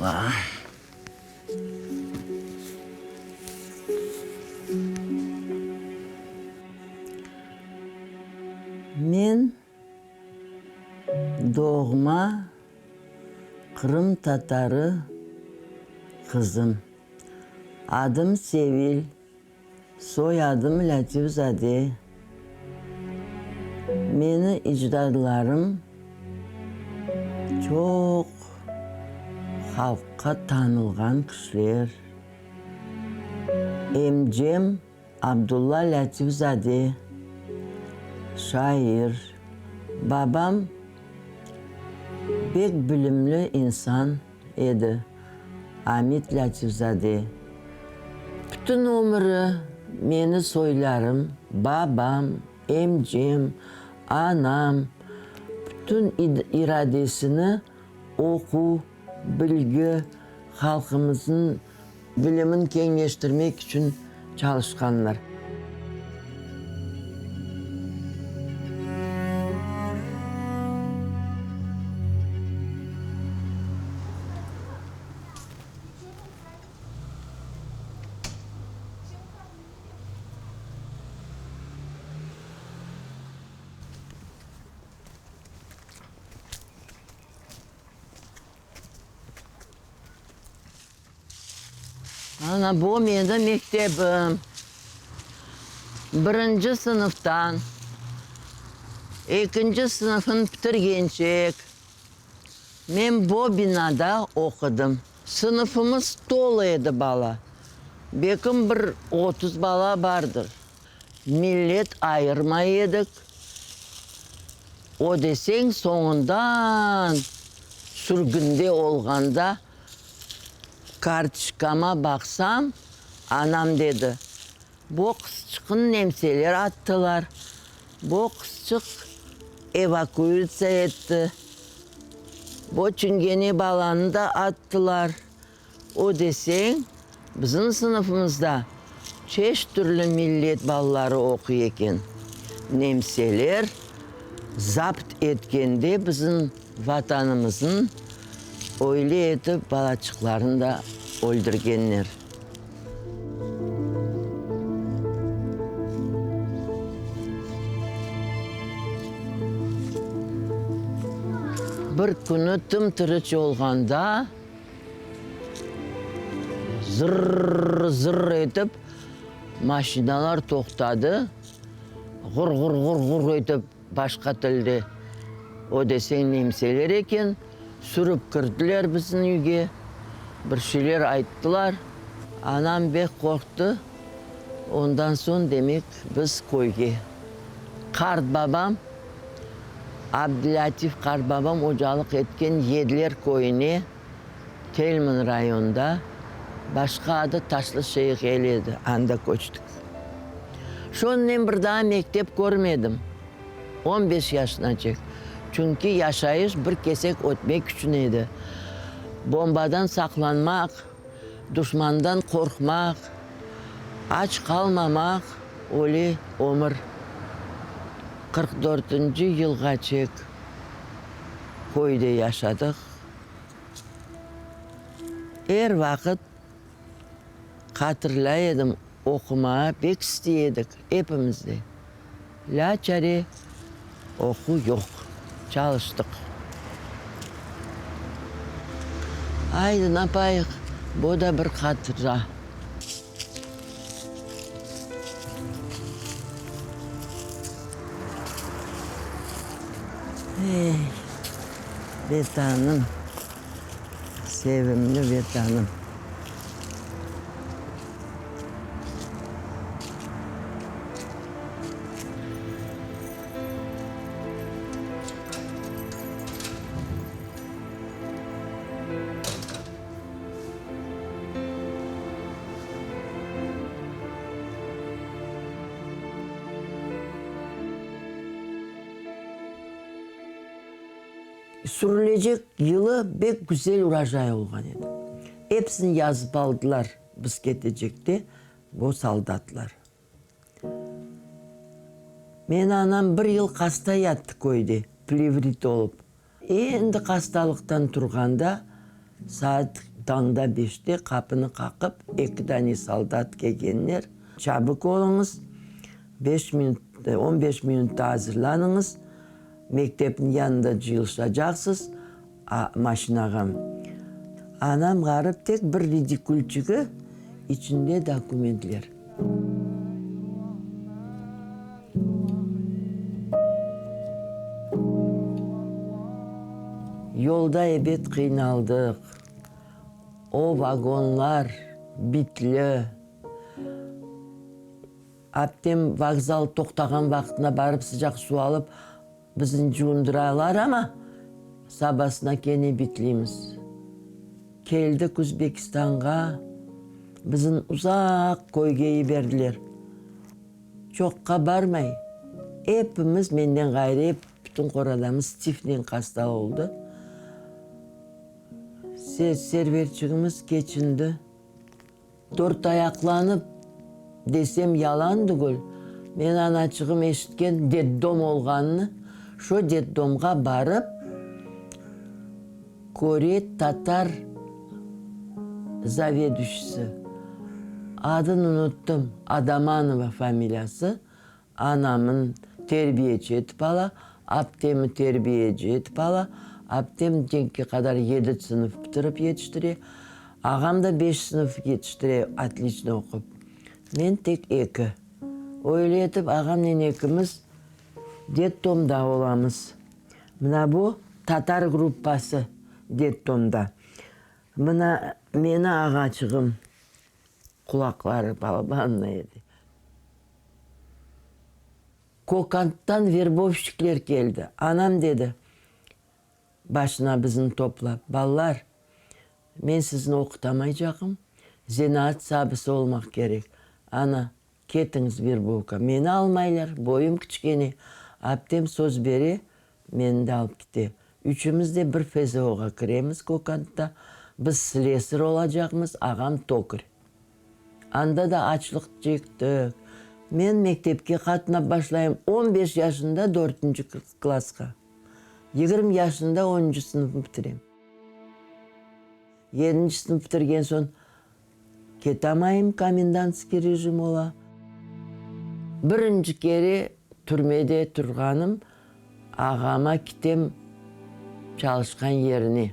Alla! Men doğma qırımtatarı qızım. Adım Sevil, soyadım Lâtif-zade. Meni ecdadlarım çoq halqqa tanılğan kişiler. Emcem Abdulla Lâtif-zade, şair, babam pek bilimli insan edi, Amit Lâtif-zade. Bütün ömüri meni soylarım, babam, emcem, anam, bütün iradesini oquv, bilgi, halqımıznıñ Bilimin keñleştirmek içün çalışqanlar. Ana, bu menim mektebim. Birinci sınıftan ekinci sınıfnı bitirgençek men bu binada oqudım. Sınıfımız tolu edi bala, belkim bir 30 bala bardır. Millet ayırmay edik. O deseñ, soñundan sürgünde olğanda kartoçkama baqsam, anam dedi, Bu qızçıqnı nemseler attılar, bu qızçıq evakuitsiya etti, bu çingene balanı da attılar. O deseñ, bizim sınıfımızda çeşit türlü millet balaları oquy eken. Nemseler zapt etkende bizim Vatanımıznı, öyle etip balaçıqlarnı da öldürgenler. Bir künü tım-tırıç olğanda, Zırr-zırr etip maşinalar toqtadı, ğur-ğur-ğur-ğur etip başqa tilde, o deseñ nemseler eken, sürip kirdiler bizim üyge, bir şeyler ayttılar. Anam bek qorqtı, ondan soñ, demek, biz köyge. Qart babam, Abdulâtif qartbabam ocalıq etken Yedler köyüne, Telman rayonında, başqa adı Taşlı Şeyh Eli edi, anda köçtik. Şonen bir daa mektep körmedim, on beş yaşınaçek, çünki yaşayış bir kesek ötmek içün edi, bombadan saqlanmaq, Duşmandan qorqmaq, aç qalmamaq öyle ömür. 44 dörtünci yılğaçek köyde yaşadıq. Er vaqıt hatırlay edim, oqumağa pek istey edik epimiz de. Lâçare, oquv yoq, çalıştıq. Aydı, napayıq, bu da bir hatıra. Ey, Vetanım, sevimli Vetanım! Sürülecek yılı bek güzel urojay olğan edi. Episini yazıp aldılar biz ketecekte bu soldatlar. Meni anam bir yıl hasta yattı köyde, plevrit olıp. Endi hastalıqtan turğanda saat. Tañda beşte qapını qaqıp, eki dane soldat kelgenler, Çabuk oluñız, beş minut, on beş minutta azırlanıñız, mektepniñ yanında cıyılışacaqsız, maşinağa. Anam ğarip tek bir ridikülçigi, içinde dokumentler. Yolda ebet qıynaldıq. O vagonlar bitli. Aptem vokzal toqtağan vaqtına barıp sıcaq suv alıp, bizni cuvundıralar amma, sabasına kene bitlimiz. Keldik Üzbekistanğa, bizni uzaq köyge yiberdiler. Çoqqa barmay, epimiz, menden ğayrı ep bütün qoradamız tifnen hasta oldı. Serverçigimiz keçindi. Dörtayaqlanıp desem yalan tügül, men anaçığım eşitken detdom olğanını, şo detdomğa barıp, köre tatar zavedüşisi, adın unuttım, Adamanova familiyası, Anamın terbiyeci etip ala, aptemi terbiyeci etip ala, aptem cenkke qadar yedi sınıf bitirip yetiştire, ağam da beş sınıf yetiştire otliçno oqup, men tek eki. Öyle etip ağamnen ekimiz detdomda olamız. Mına bu tatar gruppası detdomda. Mına meni ağaçığım Qulaqları balaban edi. Kokanddan verbovşçikler keldi. Anam dedi, başına bizni toplap, Balalar, men sizni oqutamaycaqım, zenaat sabisi olmaq kerek. Ana, ketiñiz verbovka. Meni almaylar, boyum kiçkene. Aptem söz bere, Meni de alıp kete. Üçümiz de bir FZO-ğa kiremiz Kokandda. Biz slesar olacaqmız, ağam tokar. Anda da açlıq çektik. Men mektepke qatnap başlayım on beş yaşında dörtünci klassqa. Yigirmi yaşında onuncı sınıfnı bitirem. Yedinci sınıf bitirgen soñ ketamayım, komendantskiy rejim ola. Birinci kere türmede turğanım, ağama kitem çalışqan yerine.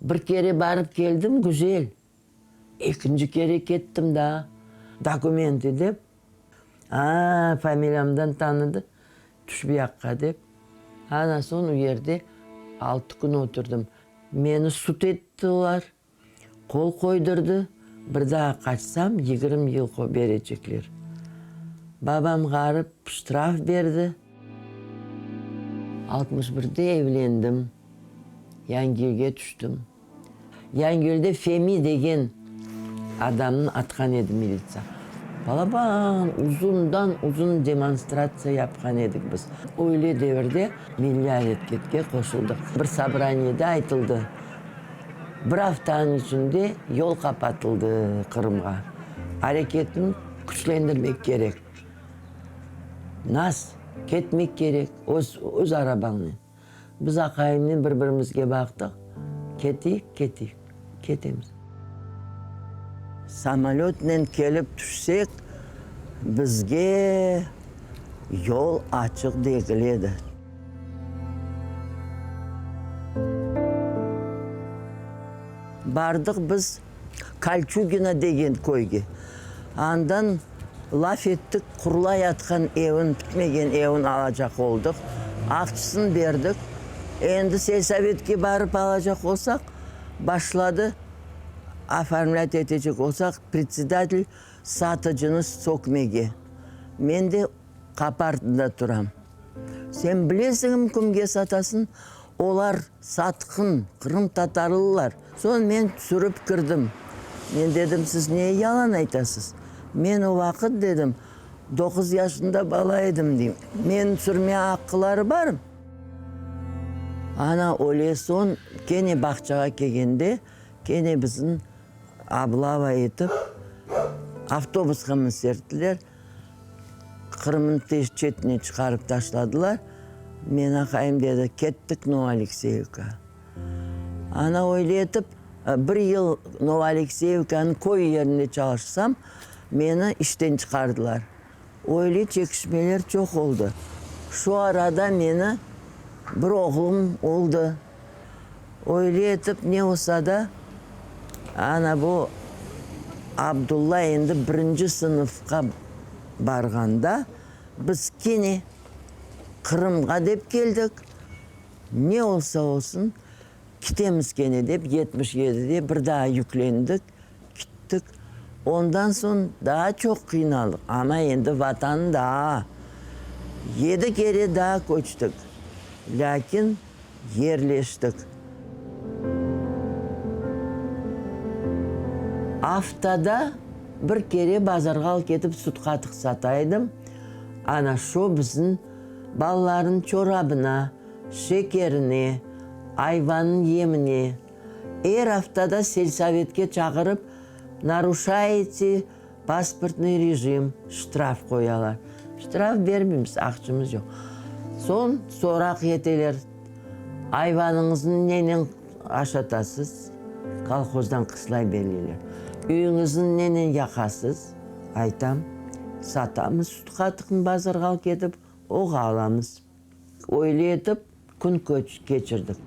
Bir kere barıp keldim, güzel. Ekinci kere kettim daa, dokumenti dep, a, familiyamdan tanıdı, tüş bu yaqqa dep. Ana soñ o yerde altı kün oturdım. Meni sud ettiler, qol qoydurdı, bir daa qaçsam, 20 yıl berecekler. Babam ğarip ştraf berdi. 61-de evlendim, Yangiyülge tüştim. Yangiyülde Femi degen adamnı atqan edi militsiya. Balaban, uzundan-uzun demonstratsiya yapqan edik biz. Öyle devirde milliy areketke qoşuldıq. Bir sobraniyede aytıldı, bir aftanıñ içinde yol qapatıldı Qırımğa. Areketni küçlendirmek kerek. Nas, ketmek kerek öz, öz arabañnen. Biz aqayımnen bir-birimizge baqtıq, keteyik, keteyik, ketemiz. Samolötnen kelip tüşsek, bizge yol açıq degil edi. Bardıq biz Kolçugino degen köyge. Andan laf ettik, qurulayatqan evin, bitmegen evin alacaq oldıq. Aqçısını berdik. Endi selsovetke barıp alacaq olsaq, başladı, oformlât etecek olsaq, predsedatel satıcını sökmege. Men de qapı artında turam. Sen bilesiñmi kimge satasıñ? Olar satqın, qırımtatarlılar. Soñ men sürip kirdim. Men dedim, siz neye yalan aytasız? Men o vaqıt, dedim, doquz yaşında bala edim, deyim. Meni sürme aqqıları barmı? Ana, öyle soñ kene bağçağa kelgende, kene bizni oblava etip, avtobusqa minserttiler. Qırımnıñ tez çetine çıqarıp taşladılar. Meni aqayım dedi, kettik Novoalekseyevka. Ana öyle etip. Bir yıl Novoalekseyevkanıñ köy yerinde çalışsam, meni işten çıqardılar. Öyle çekişmeler çoq oldı. Şu arada meni bir oğlum oldı. Öyle etip ne olsa da, ana bu Abdulla endi birinci sınıfqa barğanda, biz kene Qırımğa dep keldik. Ne olsa olsun, kitemiz kene dep, 77-de bir daa yüklendik, kittik. Ondan soñ daa çoq qıynaldıq, amma endi Vatan daa. Yedi kere daa köçtik, lâkin yerleştik. Aftada bir kere bazarğa alıp ketip süt-qatıq sata edim. Ana şo bizim balalarnıñ çorabına, şekerine, ayvannıñ yemine. Er aftada selsovetke çağırıp, naruşayete pasportnıy rejim, ştraf qoyalar. Ştraf bermeymiz, aqçımız yoq. Soñ soraq eteler, ayvanıñıznı nenen aşatasız? Kolhozdan qıslay berleyler. Üyüñizni nenen yaqasız? Aytam, satamız süt-qatıqnı bazarğa alıp ketip, oğa alamız. Öyle etip kün keçirdik.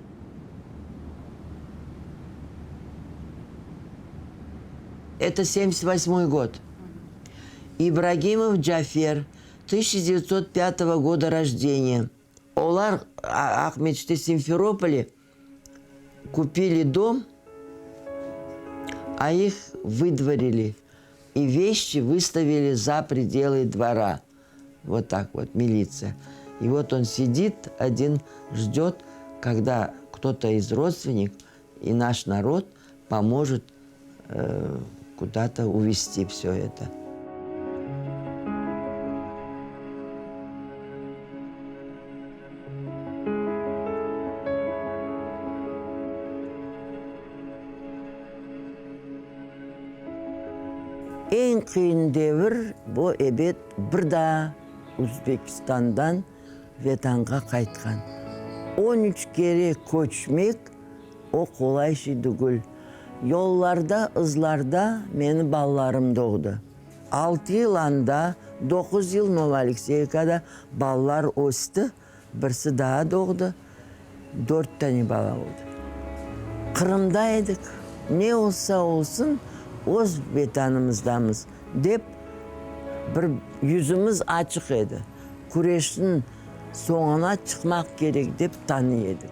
Eto semdesât vosmoy god. İbragimov Cafer, tısyaça devyatsot pyatogo goda rojdeniya. Olar Aqmescitte, Simferopole, kupili dom, a ih vıdvorili i veşçi vıstavili za predelı dvora. Vot tak vot, militsiya. I vot on sidit odin, jdet, kogda kto-to iz rodstvennik i naş narod pomojet kuda-to uvesti vsö eto. Eñ qıyın devir bu, ebet, bir daa Özbekistandan Vetanğa qaytqan. On üç kere köçmek, o qolay şey tügül. Yollarda, ızlarda meni balalarım doğdı. Altı yıl anda, doquz yıl Novoalekseyevkada balalar östi, birsi daa doğdı, dört tane bala oldı. Qırımda edik, ne olsa olsun, öz Vetanımızdamız, dep bir yüzümiz açıq edi. Küreşniñ soñuna çıqmaq kerek, dep tanıy edik.